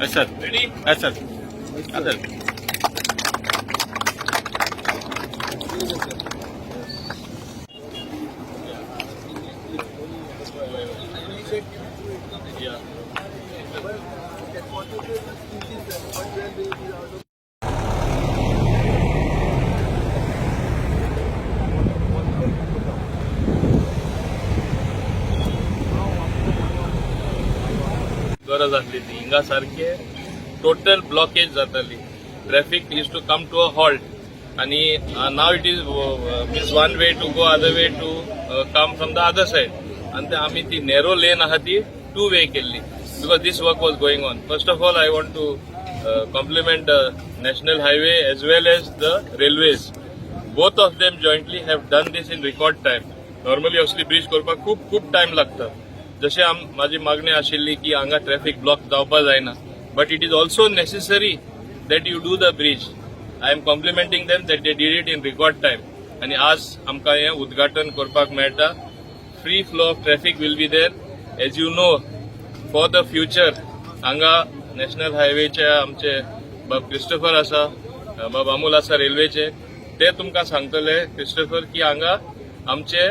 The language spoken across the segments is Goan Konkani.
Sir. Ready? Yes, sir. Yes, sir. Yeah. गरज आसली ती हिंगा सारके टोटल ब्लॉकेज जाताली. Traffic used to come to a halt आणि now it is means one way to go, other way to come from the other side. आणि ते आमी ती नॅरो लेन आहा ती टू वे केल्ली because this work was going on. First of all, I want to compliment the National Highway as well as the railways. Both of them jointly have done this in record time. Normally असली ब्रिज करपाक खूब खूब टायम लागता. जशें आम माझी मागणी आशिल्ली की हांगा ट्रॅफिक ब्लॉक जावपा जायना, but it is also necessary that you do the bridge. I am complimenting them that they did it in record time आनी आज आमकां हें उद्घाटन करपाक मेळटा. Free flow of traffic will be there. As you know, for the future हांगा नॅशनल हायवेचे आमचे बाब क्रिस्टोफर आसा, बाब अमोल आसा रेल्वेचे, ते तुमकां सांगतले क्रिस्टोफर की हांगा आमचे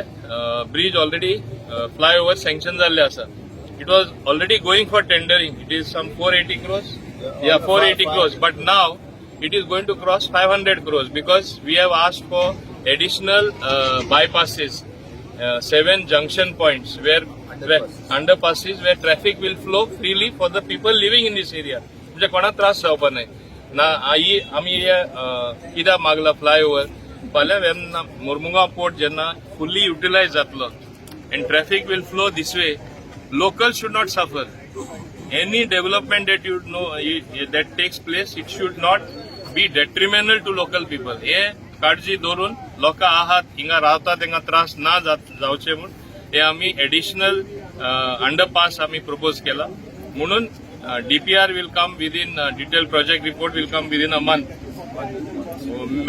ब्रीज ऑलरेडी फ्लायओव्हर सँक्शन जाल्ले आसा. It was already going for tendering. It is some 480 crores. Yeah, 480 crores, but now it is going to cross 500 crores because we have asked for additional bypasses, seven junction points where underpasses where traffic will flow freely for the people living in this area. म्हणजे कोणाक त्रास जावपा न्हय ना. आई आमी हे कित्याक मागला फ्लायओव्हर? फाल्यां जेन्ना मुरमुगांव पोर्ट जेन्ना फुल्ली युटिलायज जातलो and traffic will flow this way, local should not suffer. Any development that you know that takes place, it should not be detrimental to local people. हे काळजी दवरून लोकां आहात हिंगा रावता तांकां त्रास ना जावचे म्हूण हे आमी एडिशनल अंडरपास आमी प्रपोज केला. म्हणून DPR will come within, detail project report will come within a month,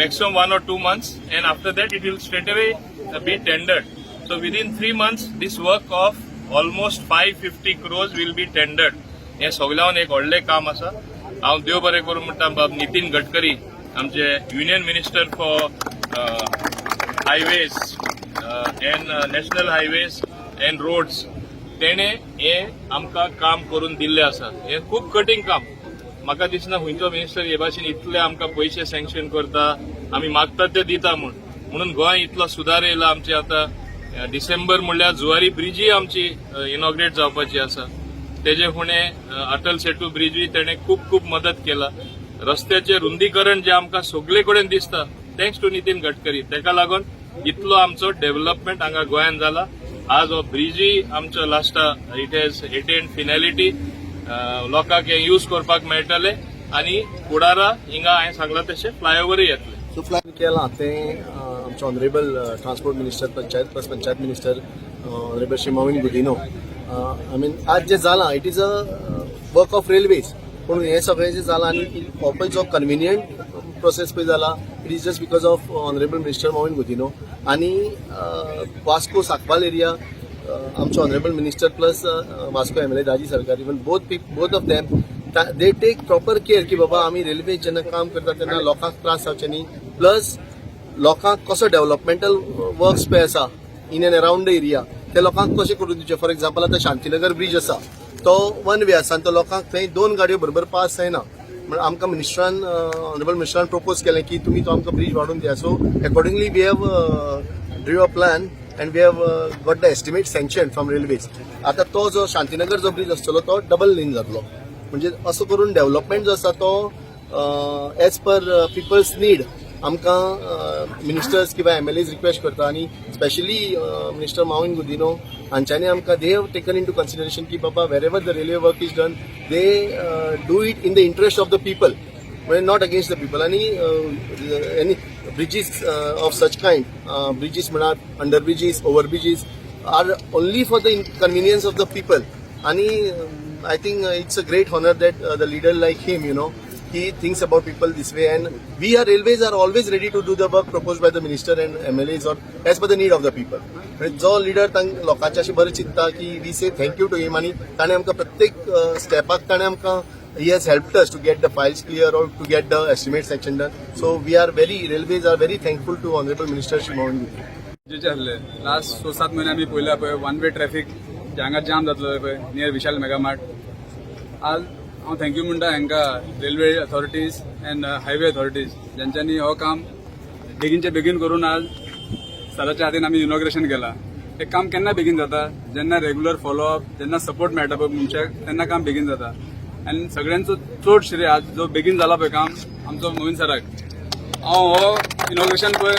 maximum 1 or 2 months, and after that it will straight away be tendered. So within 3 months this work of almost 550 crores will be tendered. हे सगळ्यान एक व्हडलें काम आसा. हांव देव बरें करूं म्हणटा बाब नितीन गडकरी, आमचे Union Minister for Highways and National Highways and Roads, तेणे हे आमकां काम करून दिल्लें आसा. हें खूब कठीण काम. म्हाका दिसना खंयचो मिनिस्टर हे भाशेन इतले आमकां पयशे सँक्शन करता, आमी मागतात ते दिता म्हूण. म्हणून गोंय इतलो सुदार येयला आमचे. आतां डिसेंबर म्हणल्यार जुवारी ब्रिजूय आमची इनॉग्रेट जावपाची आसा. तेजे फुडें अटल सेतू ब्रिजूय तेणे खूब खूब मदत केला. रस्त्याचें रुंदीकरण जे आमकां सगळे कडेन दिसता, thanks to Nitin Gadkari. तेका लागून इतलो आमचो डेव्हलपमेंट हांगा गोंयांत जाला. आज हो ब्रिजूय आमचो लास्टा it has attained finality. लोकांक हे यूज करपाक मेळटले आनी फुडारा हिंगा हांवें सांगलां तशें फ्लायओवरूय येतले. सो फ्लाय केलां तें आमचे honourable transport minister, panchayat plus panchayat minister, honourable Shri Mauvin Godinho. I mean, आज जें जालां, it is a work of railways, पूण हें सगळें जें जालां आनी हो पळय जो कन्विनियंट प्रोसेस पळय जाला, it is just because of honourable Minister Mauvin Godinho. आनी वास्को सांकवाल एरिया, आमचे honourable minister plus Vasco MLA Daji Sarkar, even both of them, they take proper care की बाबा आमी रेल्वे जेन्ना काम करता तेन्ना लोकांक त्रास जावचे न्ही, प्लस लोकांक कसो डेव्हलपमेंटल वर्क्स पळय आसा in and around the area, ते लोकांक कशें करून दिवचे. फॉर एक्झाम्पल, आतां शांतीनगर ब्रीज आसा, तो वन वे आसा आनी तो लोकांक थंय दोन गाडयो बरोबर पास जायना. म्हण आमकां मिनिस्टरान, ऑनरेबल मिनिस्टरान प्रपोज केलें की तुमी तो आमकां ब्रीज वाडोवन दिया. So accordingly we have drew a plan and we have got the estimate sanction from railways. आतां तो जो शांतीनगर जो ब्रीज आसतलो तो डबल लेन जातलो. म्हणजे असो करून डेव्हलपमेंट जो आसा तो एज पर पिपल्स नीड आमकां मिनिस्टर्स किंवा एमएलएज रिक्वेस्ट करता. आनी स्पेशली मिनिस्टर माविन गुदिनो हांच्यांनी आमकां, they have taken into consideration की बाबा, wherever the railway work is done, they do it in the interest of the people, म्हणजे not against the people. आनी any bridges of such kind, bridges म्हणात, under bridges, over bridges are only for the convenience of the people. आणि I think it's a great honour that the leader like him, he thinks about people this way, and we are railways are always ready to do the work proposed by the minister and MLAs or as per the need of the people. म्हणजे जो लिडर लोकांचे अशें बरें चिंतता की we say thank you to him. आनी ताणें आमकां प्रत्येक स्टेपाक ताणें आमकां he has helped us to get the files clear or to get the estimate section done. So we are very, railways are very thankful to Honorable Minister Shri Mauvin Godinho. गरजेचे आसले. लास्ट 6-7 म्हयने आमी पळयला पळय, वन वे ट्रॅफिक जे हांगा जाम जातलो पळय नियर विशाल मेगामार्ट. आज हांव thank you म्हणटा हांकां, railway authorities and highway authorities, ज्यांच्यांनी हो काम बेगीनचे बेगीन करून आज सराच्या हातीन आमी इनॉग्रेशन केला. हे काम केन्ना बेगीन जाता? जेन्ना रेगुलर फॉलोअप, जेन्ना सपोर्ट मेळटा पळय मनशाक, तेन्ना काम बेगीन जाता. आनी सगळ्यांचो चड श्रेय आज जो बेगीन जाला पळय काम आमचो मोहीन सराक. हांव हो इनॉग्रेशन पळय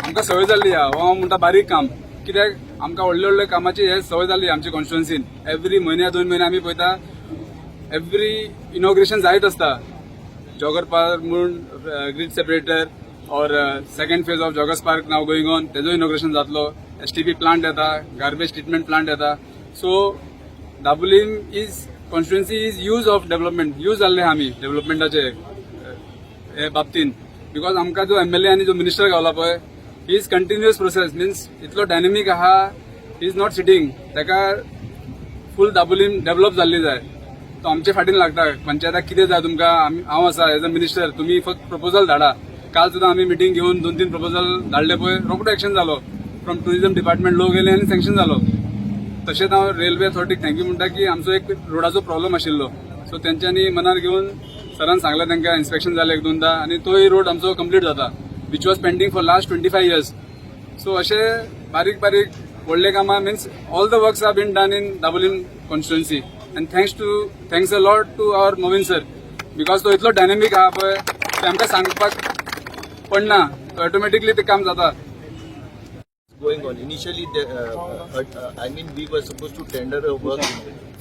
आमकां संवय जाल्ली आहा. हो हांव म्हणटा बारीक काम, कित्याक आमकां व्हडले व्हडले कामाची हे संवय जाल्ली. आमची कॉन्स्टिट्युन्सीन एवरी म्हयन्या 2 म्हयने आमी पळयता, एवरी इनॉग्रेशन जायत आसता. जॉगर पार्क म्हूण grid separator or second phase of joggers park now going on, तेजो इनॉग्रेशन जातलो. एसटीपी प्लांट येता, गार्बेज ट्रिटमेंट प्लांट येता. So Dabolim is constituency is used of development, use जाल्ले आहा आमी डेव्हलपमेंटाचे हे बाबतीन, because आमकां जो एमएलए आनी जो मिनिस्टर गावला पळय, he is continuous process, means इतलो डायनेमीक आहा, he is not sitting. ताका फूल दाबोलीम डेव्हलप जाल्ली जाय. तो आमचे फाटीन लागता, पंचायताक कितें जाय तुमकां, हांव आसा एज अ मिनिस्टर, तुमी फक्त प्रपोजल धाडा. काल सुद्दां आमी मिटींग घेवन दोन तीन प्रपोजल धाडले पळय, रोखडो एक्शन जालो. फ्रॉम टुरिझम डिपार्टमेंट लोक येयले आनी सँक्शन जालो. तशेंच हांव रेल्वे अथॉरिटीक thank you म्हणटा की आमचो एक रोडाचो प्रॉब्लम आशिल्लो, सो तेंच्यांनी मनार घेवन सरान सांगलें तांकां, इन्स्पेक्शन जालें एक दोनदा आनी तोय रोड आमचो कंप्लीट जाता, which was pending for last 25 years. So अशे बारीक बारीक व्हडले कामां, means all the works are been done in Dabolim constituency, and thanks a lot to our Mauvin sir, because तो इतलो डायनेमीक आहा पळय, ते आमकां सांगपाक पडना, तो ऑटोमॅटिकली ते काम जाता. Going on. Initially, I mean, we were supposed to tender a work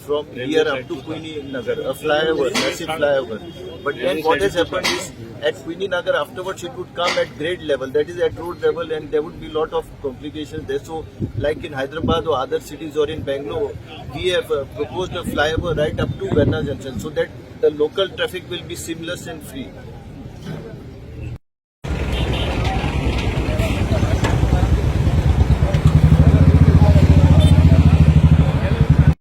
from here up to Queenie Nagar, a flyover, massive flyover. But then what has happened is at Queenie Nagar afterwards it would come at grade level, that is at road level, and there would be lot of complications there. So, like in Hyderabad or other cities or in Bangalore, we have proposed a flyover right up to Verna Junction so that the local traffic will be seamless and free.